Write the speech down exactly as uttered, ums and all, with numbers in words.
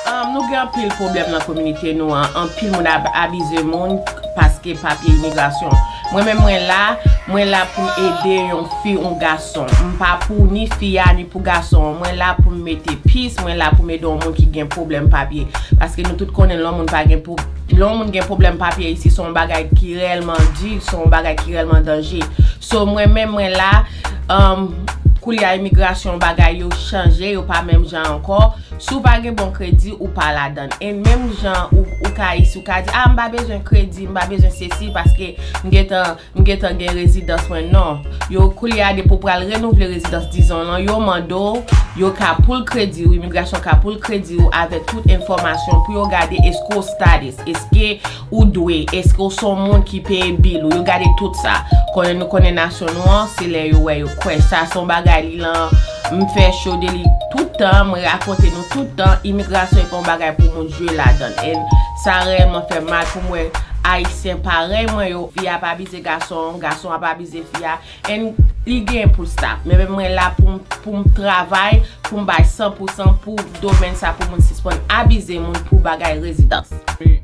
Um, nou gen anpil pwoblèm nan kominote nou an. Anpil moun ap abize moun paske papye imigrasyon. Mwen menm mwen la, mwen la pou m ede yon fi, yon gason. M pa pou ni fi a, ni pou gason an. Mwen la pou m mete peace, mwen la pou m ede yon moun ki gen pwoblèm papye. Paske nou tout konnen lè yon moun pa gen pou lè yon moun gen pwoblèm papye isi, se yon bagay ki reyèlman di, se yon bagay ki reyèlman danje. So, mwen menm, mwen la, um, koulye a imigrasyon, bagay yo chanje, yo pa menm jan ankò. Si w pa gen bon kredi, ou pa ladan. E menm jan ou, ou ka isi, ou ka di, ah, m pa bezwen kredi, m pa bezwen sesi, paske m gentan, m gentan gen rezidans mwen. Non. Yo, koulye a, depi w pral renouvle rezidans, dizon lan, yo mande w, yo ka pull kredi w, imigrasyon ka pull kredi w avèk tout enfòmasyon pou yo gade èske w status, èske ou dwe, èske w se yon moun ki peye bil ou, yo gade tout sa. Konnen nou konnen nasyon nou an, se lè yo wè yo kwè. Sa se yon bagay li lan, m fè cho de li tout tan, mwen rakonte nou tout tan, imigrasyon e pa yon bagay pou moun jwe ladan. And sa reyèlman fè m mal pou m wè Ayisyen parèy mwen yo, fi a pa abize gason, gason a pa abize fi a, and li gen pou l stop. Men mwen la pou m, pou m travay, pou m bay san pou san pou domèn sa, pou moun sispann abize moun pou bagay rezidans. Mwen